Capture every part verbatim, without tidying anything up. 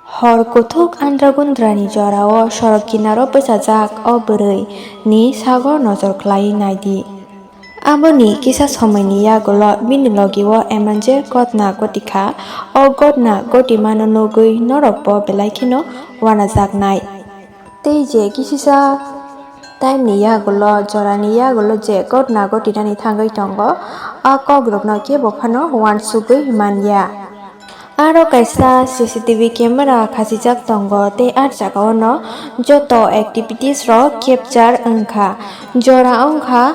Hor kuthuk andra gundrani jorao sorok kinaro bwchajak o bwrwi ni sago nojor khlai naidi. Aboni kisa somoini yagulo bini logio emonje gotna gotikha, o gotna gotimano nugwi norokbo belai kheno wanajaknai. Tei je kisisa time ni yagulo, jorani yagulo je gotna gotinani thangwi tongo, a kokrokno kebo phano wansugwi manya. Aro kaisa C C T V camera khasijak tongo tei ah jagao no joto activities rok capture wngkha. Jora wngkha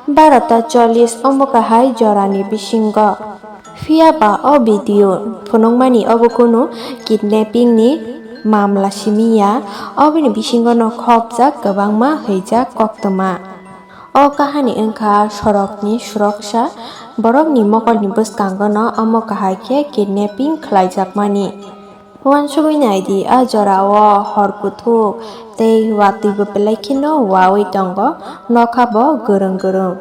barota chollish omo kahai jorani bisingo. Phiya ba o video phunukmani obo kunu kidnapping ni mamla simi ya, oboni bisingo no khopjak kwbangma hwijak koktwma. O kahani wngkha sorokni suroksha, borokni mokolni bwskango no omo kahai khe kidnapping khlaijakmani. Wansugwi naidi, a jorao hor kuthuk tei watwibo belai kheno wawi tongo, nokha bo gwrwng gwrwng.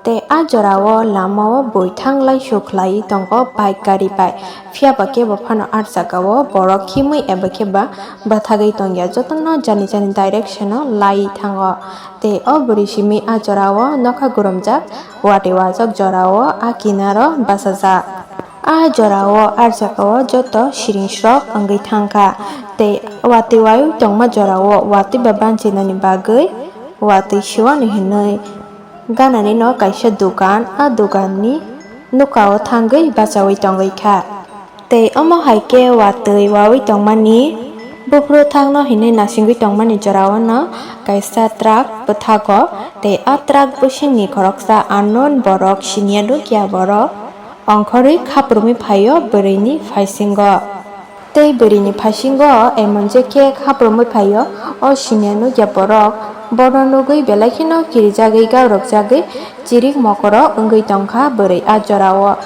Tei a jorao lamao bui thanglai sukhlaiwi tongo bike gari bai. Phiya ba kebo phano ah jagao borok himwi eba khe ba bwthagwi tongya, jotono jani jani direction o laiwi thango. Tei o bwrwi simi a jorao nokha gwrwmjak, watwi wajak jorao a kinaro bachajak. A jorao ah jagao joto siringsrok wngwi thangkha, tei watwi waiwi tongma jorao watwi ba banchinani bagwi watwi siwano hinwi ganani no kaisa dogan, a doganni nokao thangwi bachaui tongwi kha. Tei omo hai khe watwi waui tongmani buphuru thangno hinwi nasingwi tongmani jorao no kaisa truck bwthago, tei a truck bisingni khoroksa unknown borok siniya nukya borok ongkhorwi khaprumwi phaio bwrwini phaisingo. Tei bwrwini phaisingo emon je khe khaprumwi phaio, o siniya nukya borok bono nugwi belai kheno kirijagwi gaurokjagwi chirik mokoro wngwi tongkha bwrwi a jorao.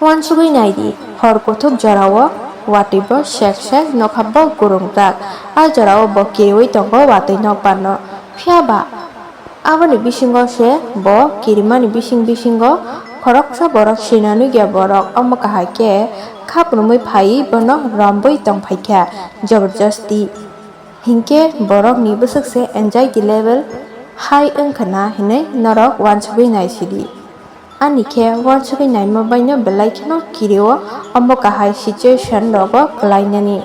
Wansugwi naidi, hor kuthuk jorao watwi bo sek sek nokha bo gwrwngjak. A jorao bo kiriwi tongo watwi nokbar no. Phiya ba aboni bisingo se bo kirimani bising bisingo khoroksa borok sina nukya borok omo kahai khe khaprumwi phaiwi bono romwi tongphaikha jabardasti. Hinkhe borokni bwswk se anxiety level high wngkha na hinwi norok wansugwi naisidi. Ani khe wansugwi naima baino belai kheno kirio omo kahai situation rogo kwlainani.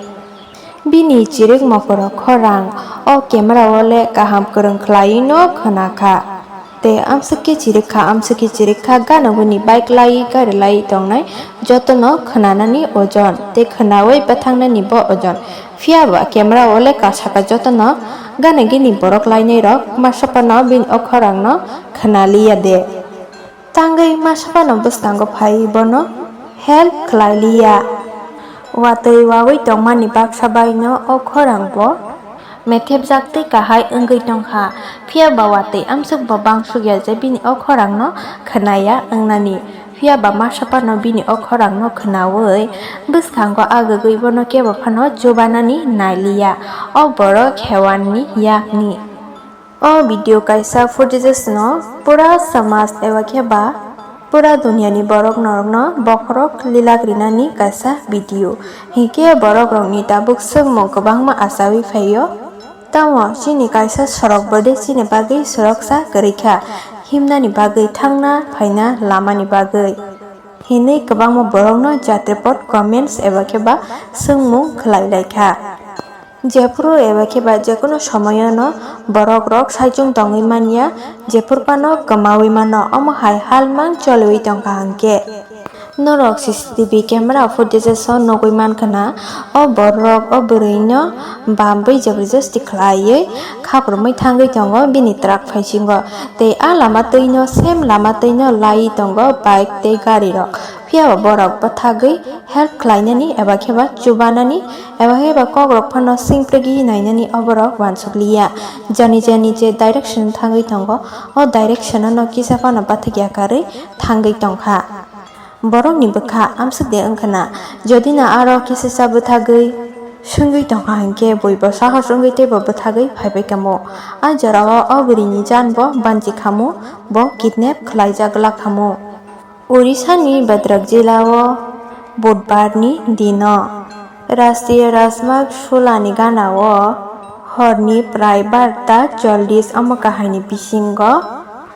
Bini chirik mokoro khorang o camera o le kaham kwrwng khlaiwi no khwnakha. Tei amswk khe chirik kha, amswk khe chirik kha, gana bini bike lai gari lai tongnai jotono khwnanani ojon tei khwnawi bwthangnani bo ojon. Phiya ba camera o le kasaka jotono gana gini borok lainai rok masa phano bini o khorang no khwnaliya de. Tangwi masa phano bwskango phaiwi bono help khlai liya. Watwi wawi tongmani baksa baino o khorang bo methepjak tei kahai wngwi tongkha, phiya ba watwi amswk bo bangsukya je bini o khorang no khwnaya wngnani. Phiya ba masa phano bini o khorang no khwnawi bwskango agagwi bono kebo phano chubanani nai liya o borok hewanni yakni. O video kaisa footages no pura samaj eba khe ba pura duniani borok norokno bokhorok lilak rinani kaisa video. Hinkhe borok rokni tabuk swngmung kwbangma achawi phaio. Tamo chini kaisa sorok bode chini bagwi soroksa kwrwi kha, himnani bagwi, thangna phaina lamani bagwi hinwi kwbangma borokno jatrepot comments eba khe ba swngmung khlai lai kha. Jephuru eba khe ba jekono somoyono borok rok saichung tongwi manya, jephuru phano kwmawi mano, omo hai hal mang choliwi tongkha hinkhe. Norok C C T V camera footages o nugwi mankha na, o borok o bwrwino bambwi jabardasti khlaiwi khaprumwi thangwi tongo bini truck phaisingo, tei a lama twino, same lama twino laiwi tongo bike tei gari rok. Phiya ba borok bwthagwi help khlainani eba khe ba chubanani eba khe ba kokrok phano singpregwi nainani o borok uansuk liya. Jani jani je direction thangwi tongo, o direction ano kisa phano bathakya karwi thangwi tongkha. Borokni bwkha amswk de wngkha na, jodi no aro kisisa bwthagwi swngwi tongkha hinkhe buibo sahos wngwi teibo bwthagwi phaibai kamo. A jorao o bwrwini jan bo banchi khamu, bo kidnap khlaijak glak khamu. Odisha ni Bhadrak jila o Budhbar ni dino Rashtriya Rajmarg sula ni gana o horni prai barta chollis omo kahai ni bisingo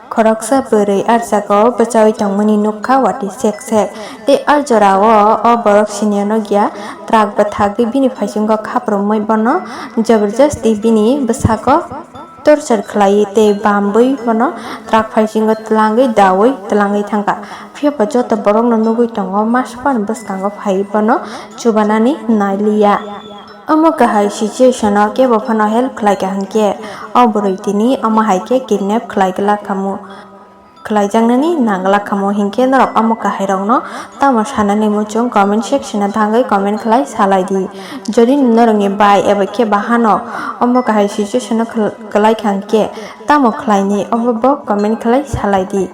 khoroksa bwrwi archakao bwchaui tongmani nukha watwi sek sek. Tei a jorao o borok senior no giya truck bwthagwi bini phaisingo khaprumwi bono jabardasti bini bwsako torchar khlaiwi tei bambwi bono truck phaisingo twlangwi daui twlangwi thangkha. Phiya ba joto borokno nugwi tongo, masa phano bwskango phaiwi bono chubanani nailiya. Omo kahai situation o kebo phano help khlaikha hinkhe o bwrwi tini omo hai khe kidnap khlai glak khamu, khlaijaknani nang glak khamu hinkhe norok omo kahai rokno tamo sanani muchung comment section o thangwi comment khlai salai di. Jodi norokni bai eba khe bahano omo kahai situation o kwlai kha hinkhe tamo khlaini obo bo comment khlai salai di.